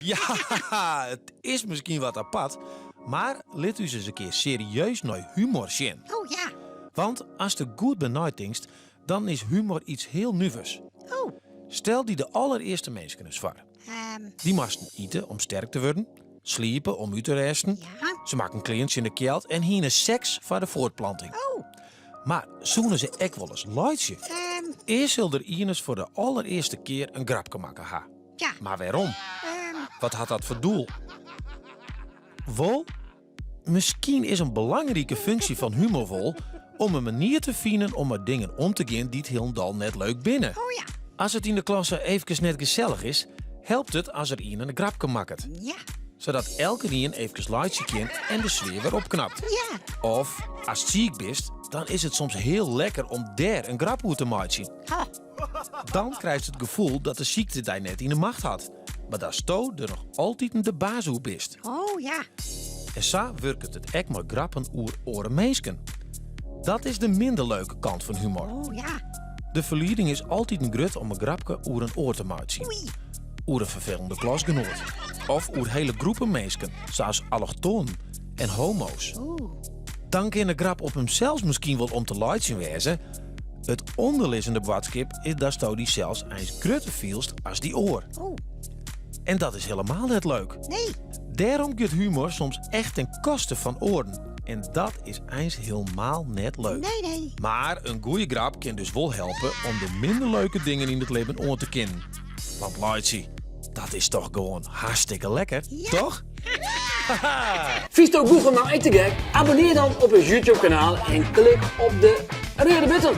Ja, it is miskien wat apart, mar lit ús ris in kear serieus nei humor sjen. Oh ja. Want ast der goed by neitinkst, dan is humor iets hiel nuvers. Oh. Stel dy de allerearste minsken ris foar. Dy moasten ite om sterk te wurden, sliepe om út te rêsten, Ja. se makken klean tsjin de kjeld en hiene seks foar de fuortplanting. Oh. Mar soene se ek wolris laitsje? Earst sil der ienris foar de allerearste kear in grapke makke ha. Ja. Mar wêrom? Wat hat dat foar doel? Wol, miskien is in belangrike funksje fan humor wol om in manier te finen om mei dingen om te gean dy't hielendal net leuk binne. Oh ja. As it yn de klasse eefkes net gesellich is, helpt it as der ien in grapke makket. Ja. Sadat elkenien eefkes laitsje kin en de sfear wer opknapt. Ja. Of ast siik bist, dan is it soms hiel lekker om dêr in grap oer te meitsjen. Ha. Dan krijst it gefoel dat de sykte dy net yn 'e macht hat, mar datsto der noch altiten de baas oer bist. Oh ja. En sa wurket it ek mei grappen oer oare minsken. Dat is de minder leuke kant fan humor. Oh ja. De ferlieding is altiten grut om in grapke oer in oar te meitsjen. Oei. Oer in ferfelende klasgenoat. Of oer hele groepen minsken, sa as allochtoanen en homo's. Oeh. Dan kin de grap op himsels miskien wol om te laitsjen wêze. It ûnderlizzende boadskip is datsto dysels eins grutter fielst as dy oar. Oh. En dat is helemaal net leuk. Nee. Dêrom giet humor soms echt ten koste fan oaren. En dat is eins helemaal net leuk. Nee, nee. Mar in goede grap kin dus wol helpe om de minder leuke dingen yn it libben oan te kinnen. Want laitsje, dat is toch gewoan hartstikke lekker, Ja. toch? Fynsto Google no ek te gek? Abonnear dan op ús YouTube kanaal en klik op de reade button.